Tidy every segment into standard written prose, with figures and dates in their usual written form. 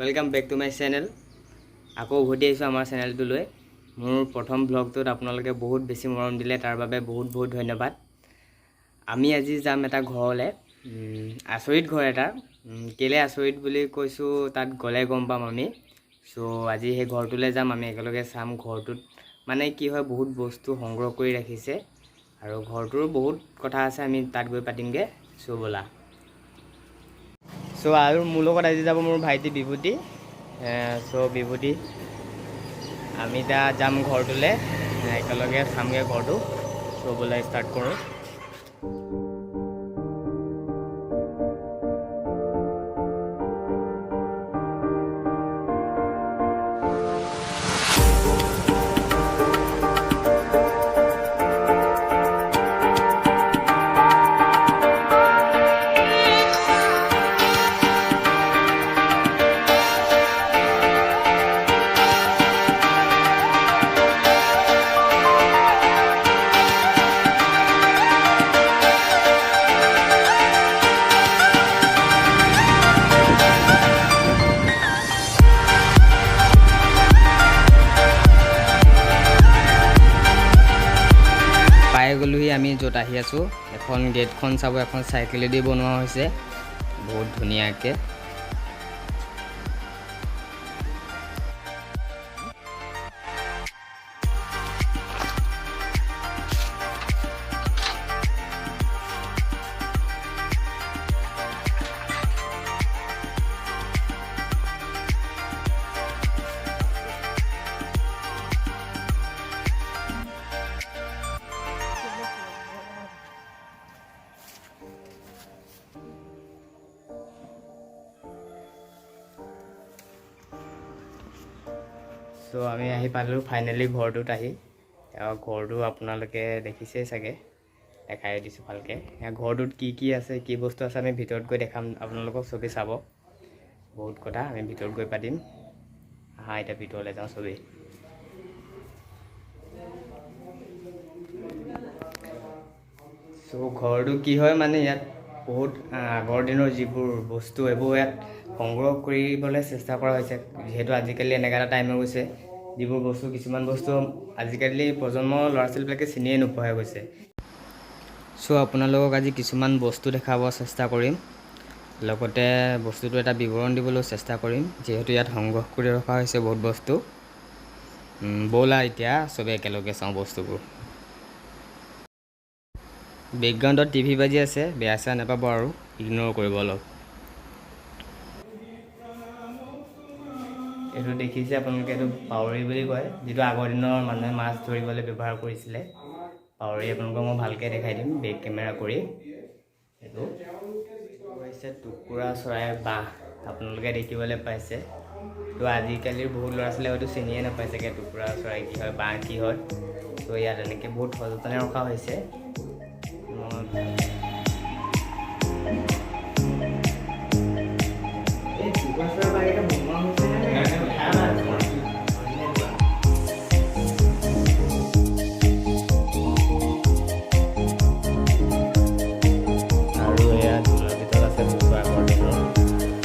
Welcome back to my channel. আকৌ উভতি আহিছোঁ আমাৰ চেনেলটোলৈ। মোৰ প্ৰথম ভ্লগটোত আপোনালোকে বহুত বেছি মৰম দিলে, তাৰ বাবে বহুত বহুত ধন্যবাদ। আমি আজি যাম এটা ঘৰলৈ, আচৰিত ঘৰ এটা। কেলৈ আচৰিত বুলি কৈছোঁ, তাত গ'লে গম পাম আমি। চ' আজি সেই ঘৰটোলৈ যাম আমি, একেলগে চাম ঘৰটোত মানে কি হয়। বহুত বস্তু সংগ্ৰহ কৰি ৰাখিছে আৰু ঘৰটোৰো বহুত কথা আছে, আমি তাত গৈ পাতিমগৈ। চ' ব'লা। চ' আৰু মোৰ লগত আজি যাব মোৰ ভাইটি বিভূতি। চ' বিভূতি, আমি এতিয়া যাম ঘৰটোলৈ, একেলগে চামগৈ ঘৰটো। চ' ব'লা, ষ্টাৰ্ট কৰোঁ। পাই গ'লোহি আমি য'ত আহি আছোঁ। এখন গেটখন চাব, এখন চাইকেলেদি বনোৱা হৈছে বহুত ধুনীয়াকৈ। চ' আমি আহি পালোঁ ফাইনেলি ঘৰটোত আহি। ঘৰটো আপোনালোকে দেখিছেই চাগে, দেখাই দিছোঁ ভালকৈ। ঘৰটোত কি কি আছে, কি বস্তু আছে, আমি ভিতৰত গৈ দেখাম আপোনালোকক। চবেই চাব, বহুত কথা আমি ভিতৰত গৈ পাতিম। আহা, এতিয়া ভিতৰলৈ যাওঁ চবেই। চ' ঘৰটো কি হয় মানে, ইয়াত বহুত আগৰ দিনৰ যিবোৰ বস্তু, এইবোৰ ইয়াত সংগ্ৰহ কৰিবলৈ চেষ্টা কৰা হৈছে। যিহেতু আজিকালি এনেকুৱা এটা টাইম হৈ গৈছে, যিবোৰ বস্তু, কিছুমান বস্তু আজিকালি প্ৰজন্মৰ ল'ৰা ছোৱালীবিলাকে চিনিয়ে নোপোৱা হৈ গৈছে। চ' আপোনালোকক আজি কিছুমান বস্তু দেখাব চেষ্টা কৰিম, লগতে বস্তুটো এটা বিৱৰণ দিবলৈও চেষ্টা কৰিম, যিহেতু ইয়াত সংগ্ৰহ কৰি ৰখা হৈছে বহুত বস্তু। ব'লা, এতিয়া চবেই একেলগে চাওঁ বস্তুবোৰ। বেকগ্ৰাউণ্ডত টিভি বাজি আছে, বেয়া চেয়া নাপাব আৰু ইগন'ৰ কৰিব অলপ। এইটো দেখিছে আপোনালোকে, এইটো পাৱৰি বুলি কয়, যিটো আগৰ দিনৰ মানুহে মাছ ধৰিবলৈ ব্যৱহাৰ কৰিছিলে পাৱৰি। আপোনালোকক মই ভালকৈ দেখাই দিম বেক কেমেৰা কৰি। এইটো হৈছে টুকুৰা চৰাইৰ বাহ, আপোনালোকে দেখিবলৈ পাইছে। তো আজিকালিৰ বহুত ল'ৰা ছোৱালীয়ে হয়তো চিনিয়ে নাপায় চাগে টুকুৰা চৰাই কি হয়, বাঁহ কি হয়। তো ইয়াত এনেকৈ বহুত সযতনে ৰখা হৈছে। মই এই টুকুৰা চৰাই বাঁহকেইটা বনোৱা হৈছে নে? নে? আৰু এয়া দোলৰ ভিতৰত আছে বস্তু আগৰ দিনৰ।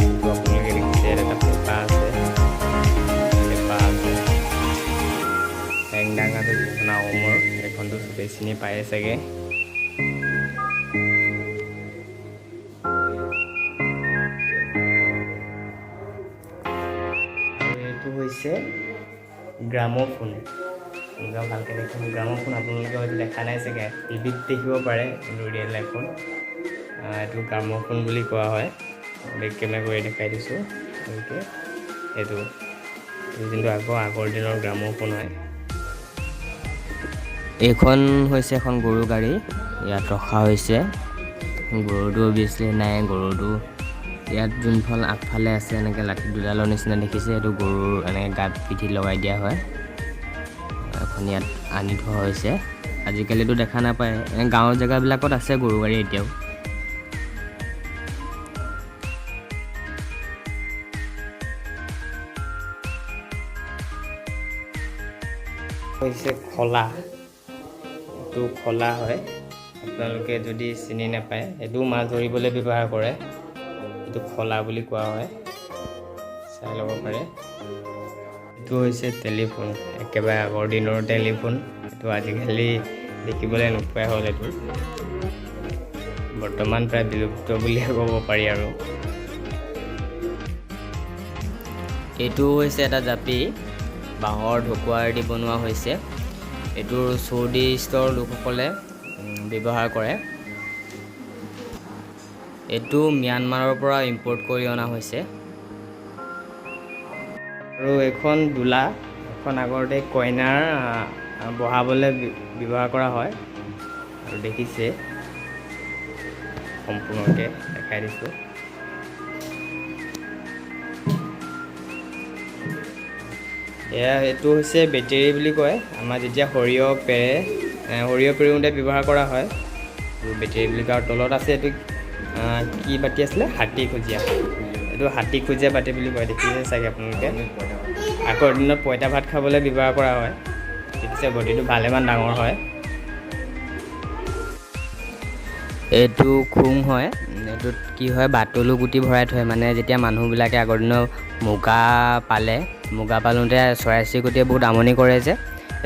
এইটো আপোনালোকে দেখিছে, ইয়াত এটা পেঁপা আছে, পেঁপা আছে। হেংদাঙাটো যিখন আহোমৰ, সেইখনতো চবেই চিনি পায়ে চাগে। আৰু এইটো হৈছে গ্ৰামোফোন। এনেকুৱা ভালকৈ দেখোন গ্ৰামোফোন আপোনালোকে হয়তো দেখা নাই চাগে, টিভিত দেখিব পাৰে, কিন্তু ৰিয়েল লাইফত এইটো গ্ৰামোফোন বুলি কোৱা হয়। বেক কেমেৰা কৰি দেখাই দিছোঁ ভালকৈ। এইটো যোনটো আগৰ দিনৰ গ্ৰামোফোন হয়। এইখন হৈছে এখন গৰু গাড়ী, ইয়াত ৰখা হৈছে। গৰুটো অভিয়াছলি নাই। গৰুটো ইয়াত যোনখন আগফালে আছে, এনেকৈ লাঠি দুডালৰ নিচিনা দেখিছে, সেইটো গৰুৰ এনেকৈ গাত পিঠিত লগাই দিয়া হয়। এখন ইয়াত আনি থোৱা হৈছে। আজিকালিতো দেখা নাপায়, এনে গাঁৱৰ জেগাবিলাকত আছে গৰু গাড়ী এতিয়াও। হৈছে খলা, এইটো খলা হয়। আপোনালোকে যদি চিনি নাপায়, এইটো মাছ ধৰিবলৈ ব্যৱহাৰ কৰে। এইটো খলা বুলি কোৱা হয়। চাই ল'ব পাৰে। এইটো হৈছে টেলিফোন, একেবাৰে আগৰ দিনৰ টেলিফোন। এইটো আজিকালি দেখিবলৈ নোপোৱাই হ'ল। এইটো বৰ্তমান প্ৰায় বিলুপ্ত বুলিয়ে ক'ব পাৰি। আৰু এইটো হৈছে এটা জাপি, বাঁহৰ ঢকুৱাৰ দি বনোৱা হৈছে। এইটো চৌদিশৰ লোকসকলে ব্যৱহাৰ কৰে। এইটো ম্যানমাৰৰ পৰা ইম্পৰ্ট কৰি অনা হৈছে। আৰু এইখন দোলা, এখন আগতে কইনাৰ বহাবলৈ ব্যৱহাৰ কৰা হয়। আৰু দেখিছে, সম্পূৰ্ণকৈ দেখাই দিছোঁ। এয়া এইটো হৈছে বেটেৰী বুলি কয়। আমাৰ যেতিয়া সৰিয়হ পেৰে, সৰিয়হ পেৰোঁতে ব্যৱহাৰ কৰা হয় এইটো বেটেৰী বুলি কয়। আৰু তলত আছে এইটো কি বাতি আছিলে, হাতী খুজীয়া। এইটো হাতী খুজীয়া বাতি বুলি কয়, দেখিছে চাগে আপোনালোকে। আগৰ দিনত পঁইতা ভাত খাবলৈ ব্যৱহাৰ কৰা হয়। দেখিছে, বটিটো ভালেমান ডাঙৰ হয়। এইটো খুং হয়। এইটোত কি হয়, বাটলু গুটি ভৰাই থয়। মানে যেতিয়া মানুহবিলাকে আগৰ দিনৰ মুগা পালে, মুগা পালোঁতে চৰাই চিৰিকটিয়ে বহুত আমনি কৰে যে,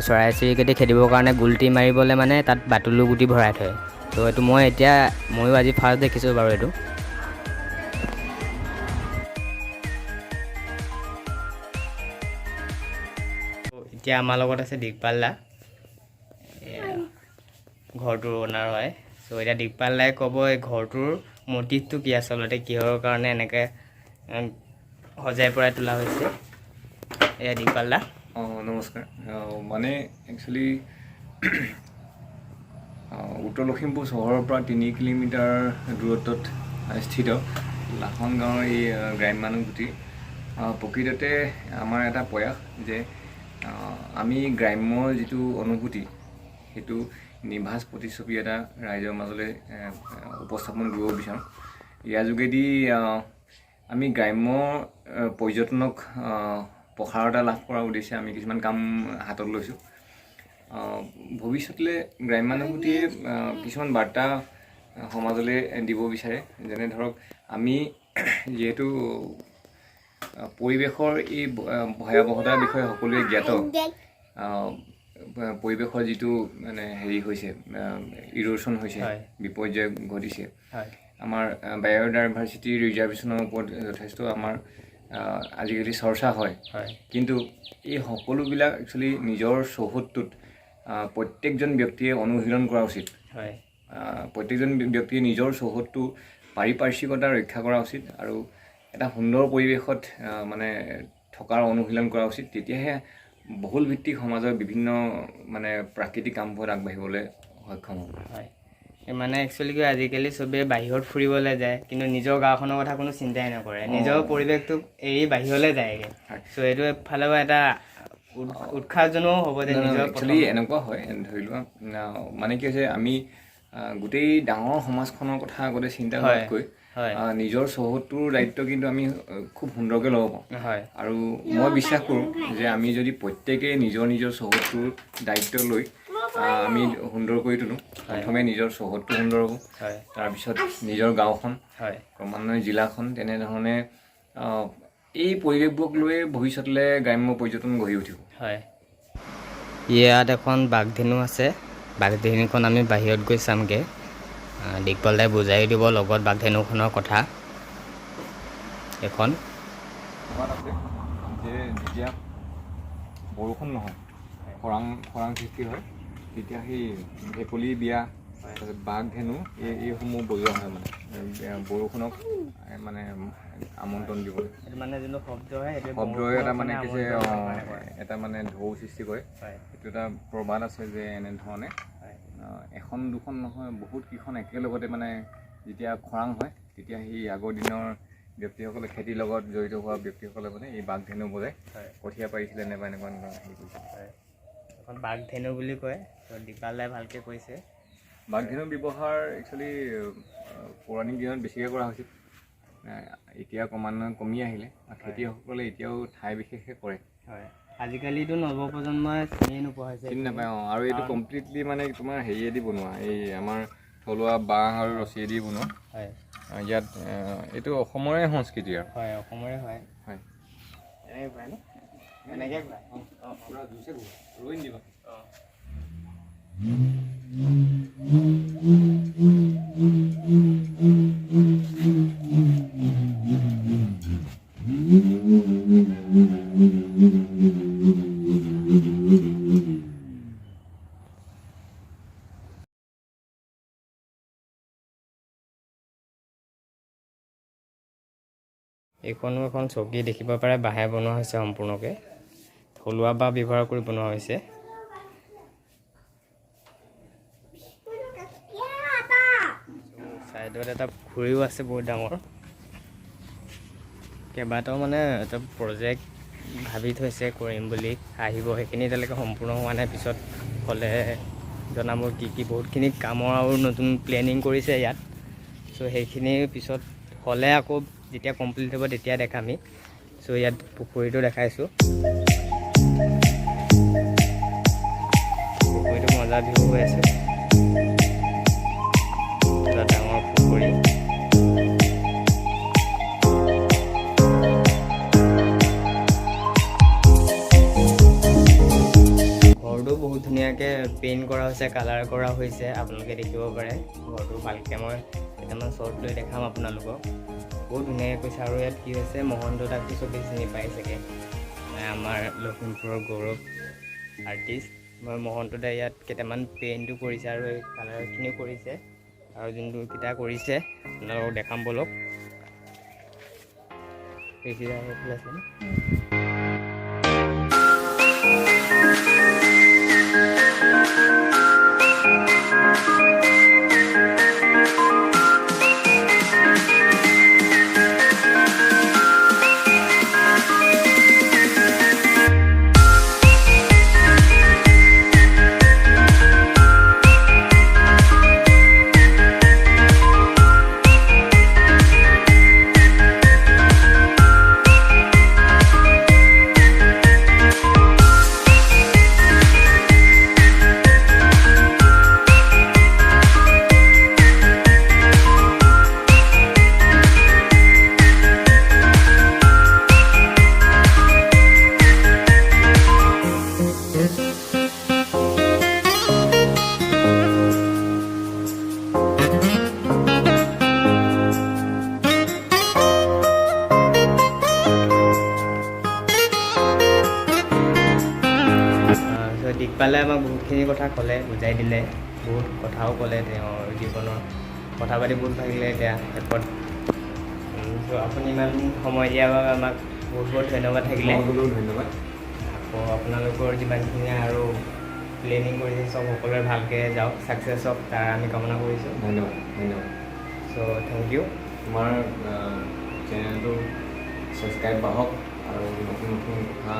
চৰাই চিৰিকটি খেদিবৰ কাৰণে গুলটি মাৰিবলৈ মানে তাত বাটলু গুটি ভৰাই থয়। ত' এইটো মই এতিয়া ময়ো আজি ফাৰ্ষ্ট দেখিছোঁ বাৰু এইটো। এতিয়া আমাৰ লগত আছে দিগপাল দা, ঘৰটোৰ অ'নাৰ হয়। চ' এতিয়া দিগপাল দাই ক'ব এই ঘৰটোৰ মটিভটো কি, আচলতে কিহৰ কাৰণে এনেকৈ সজাই পৰাই তোলা হৈছে। এয়া দিগপাল দা। অঁ, নমস্কাৰ। মানে একচুৱেলি উত্তৰ লখিমপুৰ চহৰৰ পৰা 3 কিলোমিটাৰ দূৰত্বত স্থিত লাহন গাঁৱৰ এই গ্ৰাম্যানুভূতি প্ৰকৃততে আমাৰ এটা প্ৰয়াস যে আমি গ্ৰাম্য যিটো অনুভূতি সেইটো নিভাঁজ প্ৰতিচ্ছবি এটা ৰাইজৰ মাজলৈ উপস্থাপন কৰিব বিচাৰোঁ। ইয়াৰ যোগেদি আমি গ্ৰাম্য পৰ্যটনক প্ৰসাৰতা লাভ কৰাৰ উদ্দেশ্যে আমি কিছুমান কাম হাতত লৈছোঁ। ভৱিষ্যতলৈ গ্ৰাম্যানুভূতিয়ে কিছুমান বাৰ্তা সমাজলৈ দিব বিচাৰে। যেনে ধৰক আমি যিহেতু পৰিৱেশৰ এই ভয়াৱহতাৰ বিষয়ে সকলোৱে জ্ঞাত, পৰিৱেশৰ যিটো মানে হেৰি হৈছে, ইৰ'শ্যন হৈছে, বিপৰ্যয় ঘটিছে, আমাৰ বায়'ডাইভাৰ্চিটি ৰিজাৰ্ভেশ্যনৰ ওপৰত যথেষ্ট আমাৰ আজিকালি চৰ্চা হয়। কিন্তু এই সকলোবিলাক একচুৱেলি নিজৰ চৌহদটোত প্ৰত্যেকজন ব্যক্তিয়ে অনুশীলন কৰা উচিত। প্ৰত্যেকজন ব্যক্তিয়ে নিজৰ চৌহদটো পাৰিপাৰ্শ্বিকতা ৰক্ষা কৰা উচিত আৰু এটা সুন্দৰ পৰিৱেশত মানে থকাৰ অনুশীলন কৰা উচিত। তেতিয়াহে বহুল ভিত্তিক সমাজৰ বিভিন্ন মানে প্ৰাকৃতিক কামবোৰত আগবাঢ়িবলৈ সক্ষম হ'ব। হয়, মানে একচুৱেলি কি আজিকালি চবেই বাহিৰত ফুৰিবলৈ যায়, কিন্তু নিজৰ গাঁওখনৰ কথা কোনো চিন্তাই নকৰে, নিজৰ পৰিৱেশটোক এৰি বাহিৰলৈ যায়গৈ। চ' এইটো এফালেও এটা উৎসাহজনকো হ'ব যে নিজৰ একচুৱেলি এনেকুৱা হয়, ধৰি লোৱা মানে কি হৈছে, আমি গোটেই ডাঙৰ সমাজখনৰ কথা আগতে চিন্তা কৰাতকৈ নিজৰ চৌহদটোৰ দায়িত্ব কিন্তু আমি খুব সুন্দৰকৈ ল'ব পাৰোঁ। আৰু মই বিশ্বাস কৰোঁ যে আমি যদি প্ৰত্যেকেই নিজৰ নিজৰ চৌহদটোৰ দায়িত্ব লৈ আমি সুন্দৰ কৰি তোলোঁ, প্ৰথমে নিজৰ চৌহদটো সুন্দৰ হ'ব, তাৰপিছত নিজৰ গাঁওখন, ক্ৰমান্বয়ে জিলাখন, তেনেধৰণে এই পৰিৱেশবোৰক লৈয়ে ভৱিষ্যতলৈ গ্ৰাম্য পৰ্যটন গঢ়ি উঠিব। হয়, ইয়াত এখন বাঘধেনু আছে। বাঘধেনুখন আমি বাহিৰত গৈ চামগৈ। দিগপাল দাই বুজাই দিব লগত বাঘধেনুখনৰ কথা। এখন আছে যে যেতিয়া বৰষুণ নহয়, খৰাং সৃষ্টি হয়, তেতিয়া সেই ভেকুলী বিয়া, তাৰপিছত বাঘধেনু এইসমূহ বজোৱা হয়, মানে বৰষুণক মানে আমন্ত্ৰণ দিবলৈ। মানে যোনটো শব্দ হয়, সেইটো শব্দই এটা মানে কি এটা মানে ঢৌ সৃষ্টি কৰে। সেইটো এটা প্ৰবাদ আছে যে এনেধৰণে এখন দুখন নহয় বহুত কেইখন একেলগতে মানে যেতিয়া খৰাং হয়, তেতিয়া সেই আগৰ দিনৰ ব্যক্তিসকলে, খেতিৰ লগত জড়িত হোৱা ব্যক্তিসকলে মানে এই বাঘধেনু বজাই কঠীয়া পাৰিছিলে নাইবা এনেকুৱা এনেকুৱা হেৰি কৰিছিলে। এখন বাঘধেনু বুলি কয়, দীপাল দাই ভালকৈ কৈছে। বাঘধেনুৰ ব্যৱহাৰ একচুৱেলি পৌৰাণিক দিনত বেছিকৈ কৰা হৈছিল, এতিয়া ক্ৰমান্বয়ে কমি আহিলে। খেতিয়কসকলে এতিয়াও ঠাই বিশেষে কৰে। হয়, আজিকালিতো নৱপ্ৰজন্মই চিনিয়ে নোপোৱা হৈছে। চিনি নাপায়। অঁ, আৰু এইটো কমপ্লিটলি মানে তোমাৰ হেৰিয়েদি বনোৱা, এই আমাৰ থলুৱা বাঁহ আৰু ৰছীয়েদি বনোৱা। হয়, ইয়াত এইটো অসমৰে সংস্কৃতি আৰু। হয়, অসমৰে হয়। হয়। এনেকৈ ঘূৰাই ন? এনেকৈ ঘূৰাই। অঁ। পূৰা জোৰছে ঘূৰা, ৰৈ নিদিবা। অঁ। এইখনো এখন চকী দেখিব পাৰে, বাঁহে বনোৱা হৈছে সম্পূৰ্ণকৈ, থলুৱা বাঁহ ব্যৱহাৰ কৰি বনোৱা হৈছে। ছাইডত এটা পুখুৰীও আছে বহুত ডাঙৰ। কেইবাটাও মানে এটা প্ৰজেক্ট ভাবি থৈছে কৰিম বুলি, আহিব সেইখিনি এতিয়ালৈকে সম্পূৰ্ণ হোৱা নাই, পিছত হ'লে জনাব কি কি। বহুতখিনি কামৰ আৰু নতুন প্লেনিং কৰিছে ইয়াত। চ' সেইখিনি পিছত হ'লে আকৌ যেতিয়া কমপ্লিট হ'ব তেতিয়া দেখামি। চ' ইয়াত পুখুৰীটো দেখাইছোঁ, পুখুৰীটো মজা ভিউ হৈ আছে, এটা ডাঙৰ পুখুৰী। ঘৰটো বহুত ধুনীয়াকৈ পেইণ্ট কৰা হৈছে, কালাৰ কৰা হৈছে, আপোনালোকে দেখিব পাৰে ঘৰটো ভালকৈ। মই কেইটামান শ্বৰ্ট লৈ দেখাম আপোনালোকক, বহুত ধুনীয়াকৈ কৈছে। আৰু ইয়াত কি হৈছে, মহন্ত দাকটো চবেই চিনি পাই চাগে, আমাৰ লখিমপুৰৰ গৌৰৱ আৰ্টিষ্ট মহন্ত দাই ইয়াত কেইটামান পেইণ্টো কৰিছে আৰু এই কালাৰখিনিও কৰিছে। আৰু যোনটো কেইটা কৰিছে আপোনালোকক দেখাম ব'লক। এইফালে আছে ন? দিগপালে আমাক বহুতখিনি কথা ক'লে, বুজাই দিলে, বহুত কথাও ক'লে, তেওঁৰ জীৱনৰ কথা পাতি বহুত ভাল লাগিলে। এতিয়া শেষত আপুনি ইমান সময় দিয়াৰ বাবে আমাক বহুত বহুত ধন্যবাদ থাকিলে। ধন্যবাদ। আকৌ আপোনালোকৰ যিমানখিনি আৰু প্লেনিং কৰিছে চব সকলোৰে ভালকৈ যাওক, ছাকচেছ হওক, তাৰ আমি কামনা কৰিছোঁ। ধন্যবাদ, ধন্যবাদ। চ' thank U. তোমাৰ চেনেলটো ছাবস্ক্ৰাইব বাঢ়ক আৰু নতুন নতুন কথা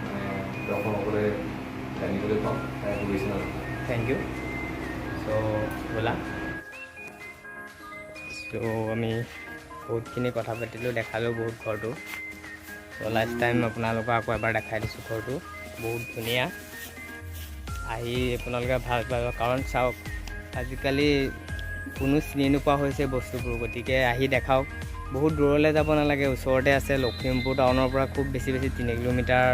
মানে দৰ্শকসকলে জানিবলৈ পাওঁ, তাৰে শুভেচ্ছা জনালোঁ। Thank you. চ' ব'লা। চ' আমি বহুতখিনি কথা পাতিলোঁ, দেখালোঁ বহুত ঘৰটো। চ' লাষ্ট টাইম আপোনালোকক আকৌ এবাৰ দেখাই দিছোঁ ঘৰটো, বহুত ধুনীয়া। আহি আপোনালোকে ভাল পাব, কাৰণ চাওক আজিকালি কোনো চিনি নোপোৱা হৈছে বস্তুবোৰ, গতিকে আহি দেখাওক। বহুত দূৰলৈ যাব নালাগে, ওচৰতে আছে, লখিমপুৰ টাউনৰ পৰা খুব বেছি বেছি 3 কিলোমিটাৰ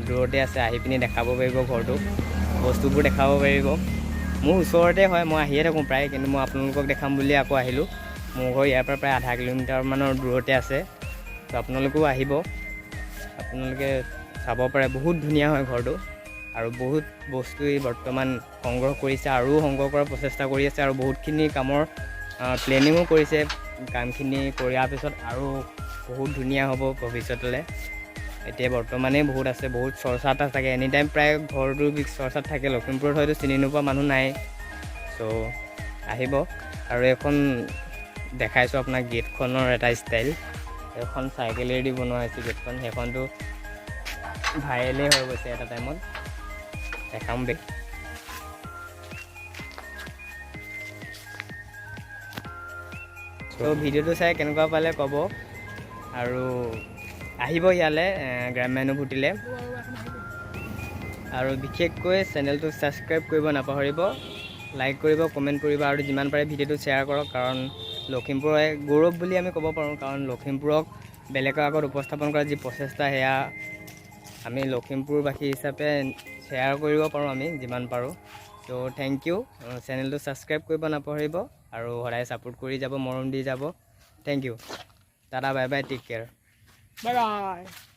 দূৰতে আছে। আহি পিনি দেখাব পাৰিব ঘৰটো, বস্তুবোৰ দেখাব পাৰিব। মোৰ ওচৰতে হয়, মই আহিয়ে থাকোঁ প্ৰায়, কিন্তু মই আপোনালোকক দেখাম বুলি আকৌ আহিলোঁ। মোৰ ঘৰ ইয়াৰ পৰা প্ৰায় আধা কিলোমিটাৰমানৰ দূৰতে আছে। ত' আপোনালোকেও আহিব, আপোনালোকে চাব পাৰে, বহুত ধুনীয়া হয় ঘৰটো। আৰু বহুত বস্তুৱেই বৰ্তমান সংগ্ৰহ কৰিছে আৰু সংগ্ৰহ কৰাৰ প্ৰচেষ্টা কৰি আছে, আৰু বহুতখিনি কামৰ প্লেনিঙো কৰিছে। কামখিনি কৰাৰ পিছত আৰু বহুত ধুনীয়া হ'ব ভৱিষ্যতলৈ। এতিয়া বৰ্তমানেই বহুত আছে, বহুত চৰ্চাত থাকে, এনি টাইম প্ৰায় ঘৰটোৰ চৰ্চাত থাকে। লখিমপুৰত হয়তো চিনি নোপোৱা মানুহ নাই। চ' আহিব। আৰু এখন দেখাইছোঁ আপোনাক গেটখনৰ এটা ষ্টাইল, এখন চাইকেলেদি বনোৱা হৈছে গেটখন, সেইখনতো ভাইৰেলেই হৈ গৈছে এটা টাইমত, দেখাম বে। চ' ভিডিঅ'টো চাই কেনেকুৱা পালে ক'ব, আৰু আহিব ইয়ালৈ গ্ৰাম্যানুভূতিলৈ। আৰু বিশেষকৈ চেনেলটো ছাবস্ক্ৰাইব কৰিব নাপাহৰিব, লাইক কৰিব, কমেণ্ট কৰিব, আৰু যিমান পাৰে ভিডিঅ'টো শ্বেয়াৰ কৰক। কাৰণ লখিমপুৰৰ গৌৰৱ বুলি আমি ক'ব পাৰোঁ, কাৰণ লখিমপুৰক বেলেগৰ আগত উপস্থাপন কৰা যি প্ৰচেষ্টা, সেয়া আমি লখিমপুৰবাসী হিচাপে শ্বেয়াৰ কৰিব পাৰোঁ আমি যিমান পাৰোঁ। ত' thank U. চেনেলটো ছাবস্ক্ৰাইব কৰিব নাপাহৰিব আৰু সদায় ছাপোৰ্ট কৰি যাব, মৰম দি যাব। Thank you, tata, bye bye, take care. Bye bye.